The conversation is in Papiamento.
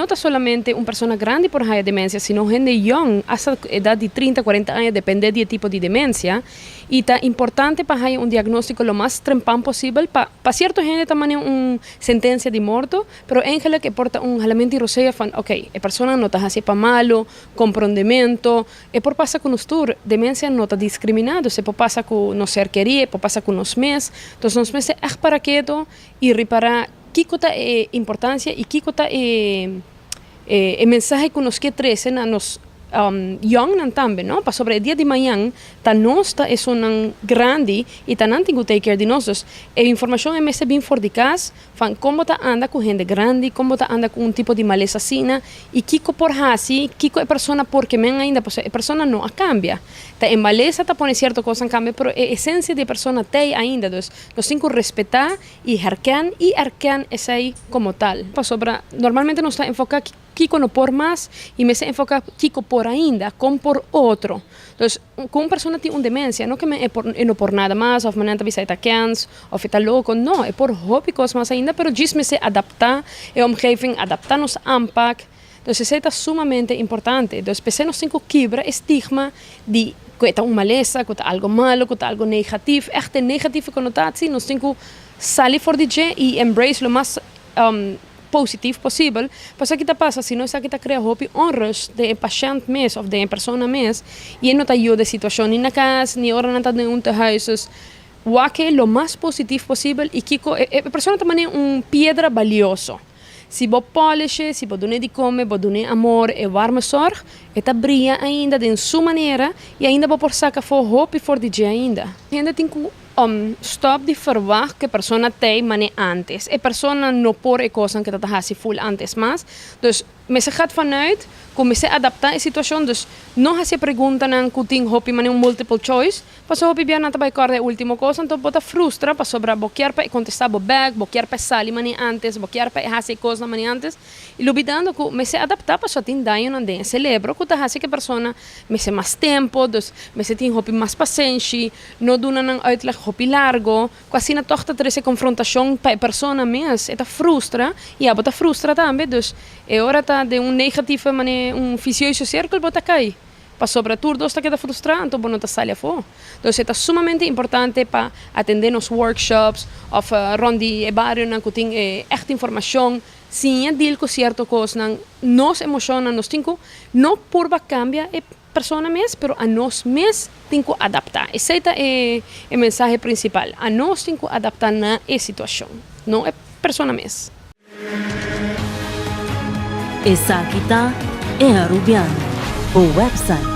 No ta solamente un persona grandi por haya demencia, sino hende young, hasta edad di 30, 40 aña, depende di e tipo di demencia. Y ta importante pa haya un diagnostico lo mas trempan posibel. Pa cierto hende ta mane un sentencia di morto, pero eigenlijk e por ta un halamento di rosea van, ok, e persona no ta haci pa malo, comprondemento. E por pasa cu nos tur, demencia no ta discrimina, dus e por pasa cu nos ser keri, e por pasa cu nos mes. Dus nos mester echt para keto y ripara kico ta e importancia y kico ta e mensahe cu nos kier trece na nos youngnan tambe, no? Pasobra e dia di mañan ta nos ta esunnan grandi y ta nan tin cu take care di nos. Dus e informacion e mester bin for di cas van con bo ta anda cu hende grandi, con bo ta anda cu un tipo di malesa asina y kico por haci, kico e persona por kemen ainda, pasobra e persona no a cambia. Ta e malesa ta pone cierto cosnan cambia, pero e esencia di e persona t'ey ainda. Dus nos tin cu respeta y herken y erken esey como tal. Pasobra normalmente nos ta enfoca kico no por mas y mester enfoca kico por ainda, con por otro. Dus cu un persona tin un demencia, no ke e por, e no por nada mas, of manera ta bisa e ta kens, of e ta loco. No, e por hopi cos mas ainda, pero djis mester adapta e omgeving, adapta nos aanpak. Dus esey ta sumamente importante. Dus p'esey nos tin cu kibra e stigma di cu e ta un malesa, cu ta algo malo, cu ta algo negativo. Echt e negatieve connotatie, nos tin cu sali for di dje y embrace lo mas positivo posibel. Pasobra kico ta pasa, si no esaki ta crea hopi onrust den e pashent mes of den e persona mes y e no ta yuda e situacion ni na cas, ni ora nan ta den un tehuis. Dus wak lo mas positivo posibel y kico e persona ta manera un piedra valioso. Si bo polish, si bo dun'e di come, bo dun'e amor e warme zorg, e ta briya ainda den su manera y ainda bo por saca afo hopi for di dje ainda. Hende tin cu stop di verwacht cu e persona t'ey mane antes. E persona no por e cosnan cu ta haci full antes mas. Dus mester gaat vanuit cu mester adapta e situacion. Dus no haci preguntanan cu tin hopi mane un multiple choice. Pasobra hopi bia nan ta bay corda e ultimo cos, anto bo ta frustra pasobra bo kier pa e contesta bo bek, bo kier pa e sali mane antes, bo kier pa e haci e cosnan mane antes. Y lubidando cu mester adapta pasobra tin dañonan den e cerebro cu ta haci cu e persona mester mas tempo, dus mester tin hopi mas pasenshi, no duna nan uitleg hopi largo, cu asina toch ta trece confrontacion pa e persona mes, e ta frustra y abo ta frustra tambe, dus e ora ta den un negatieve mane, un vicioso cirkel bo ta cay. Pasobra tur dos ta keda frustra, anto bo no ta sali afo. Dus e ta sumamente importante pa atende nos workshops of rond di e barionan cu tin e echt informacion, siña deal cu cierto cosnan, nos emocionnan, nos tin cu no purba cambia e persona mes, pero anos mes tin cu adapta. Esey ta e mensahe principal. Anos tin cu adapta na e situacion, no e persona mes. Esaki ta E Arubiano, e website.